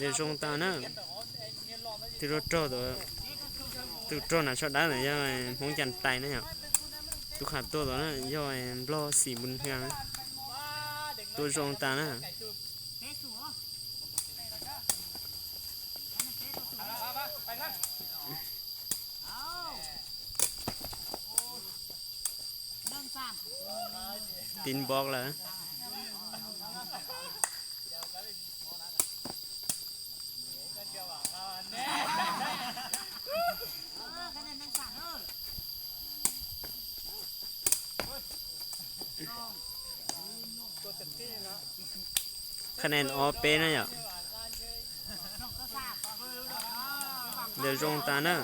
Zoo tas na. Tus rog, tus rog nram tsho dawb ntawd yog Hmoob Cas Tais na yom. Tus qham tuaj ntawd yog Nplog Xim Npus Hia. Tua zoo tas na. Tiv npov lawm. Khab nen ob peb na yom. Ntawd zoo tas na.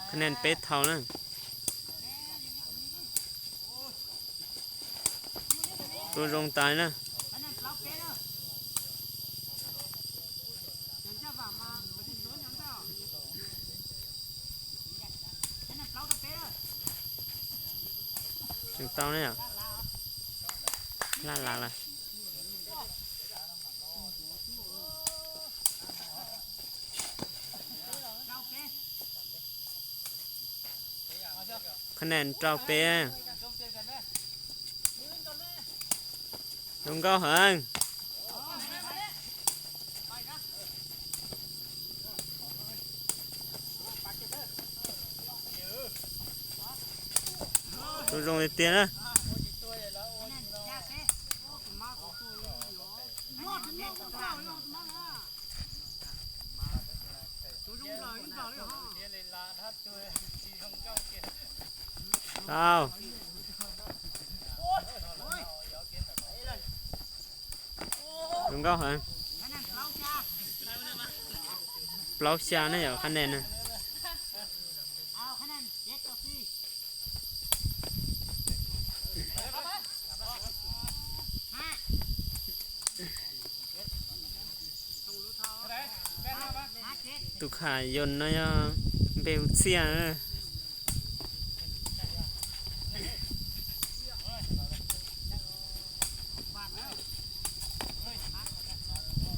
Khab nen peb thau na. Tua zoo tas na. Tseem tau ne yom. Laj las lawm. Khab nen rau peb. Zoo nkauj heev. Tua zoo tiag tiag na. Au. Zoo nkauj heev. Plaub xya ne yom, khab nen na. Tus kham yoo no yog npe hu txhiaj na.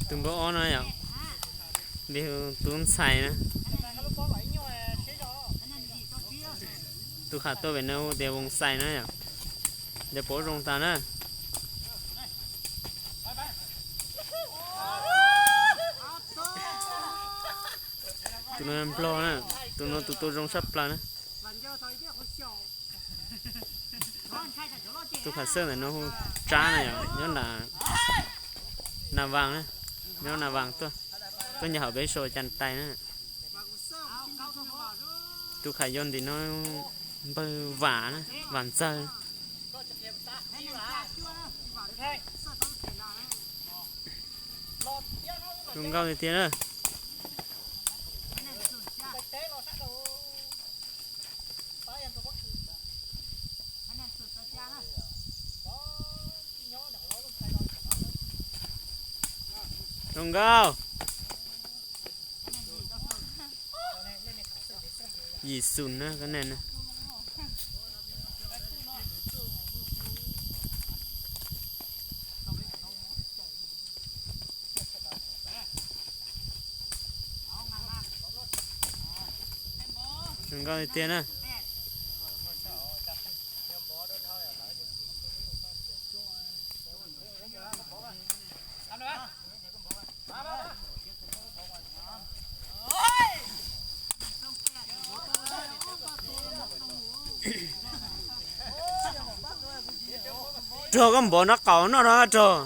Tus npawb ob no yom, npe hu tub ntxhais na. Tus kham tuaj pem no hu tias Voos Xais na yom. Ntawd puav zoo tas na. Tus no nplog na, tus no tus tua zoo tshaj plaws na. Tus kham xwb ntawm no hu Tsab na yom, nyob nram Nas Vas na, nyob Nas Vas tuaj, tuaj nyob hauv peb so Cas Tais na. Tus kham yoo ntim no npawg Vam na, Vam Ntxawg. Zoo nkauj tiag tiag na. Zoo nkauj. Yim xus na, khab nen na. Zoo nkauj tiag tiag na. Rog, koj npov nrob qaum noj rog rog.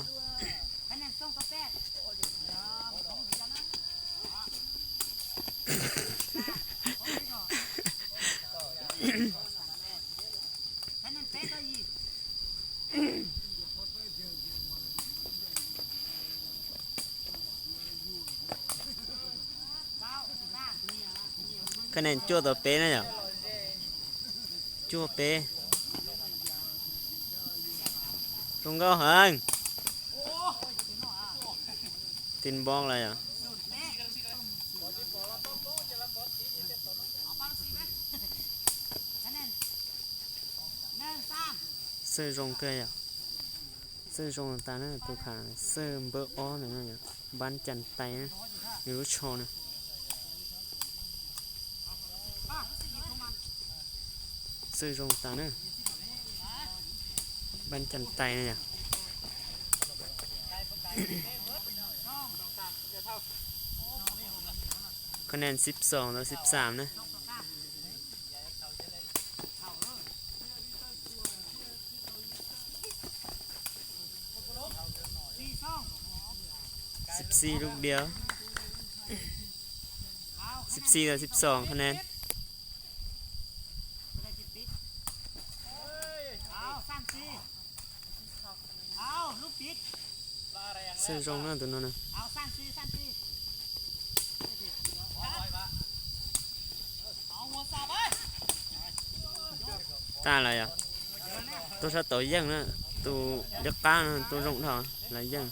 Khab nen cuaj tau peb na yom. Cuaj peb. Zoo nkauj heev. Pin bos lawm yom. Xawj zoo kawg yom. Xawj zoo tas na, tus khav xawj npawb ob ntawm no yom, Npab Cas Tais na, nws lub tsho na. Xawj zoo tas na, Npab Cas Tais na yom. Kho nees xib xoom los xib xaam na. Xib xib lub diav, xib xib los xib xoom kho nees. Xawj zoo na tus no na. Tag lawm yom. Tuaj sab tod yeej na, tus liab qab no tuaj zoo dhau lawm yeej.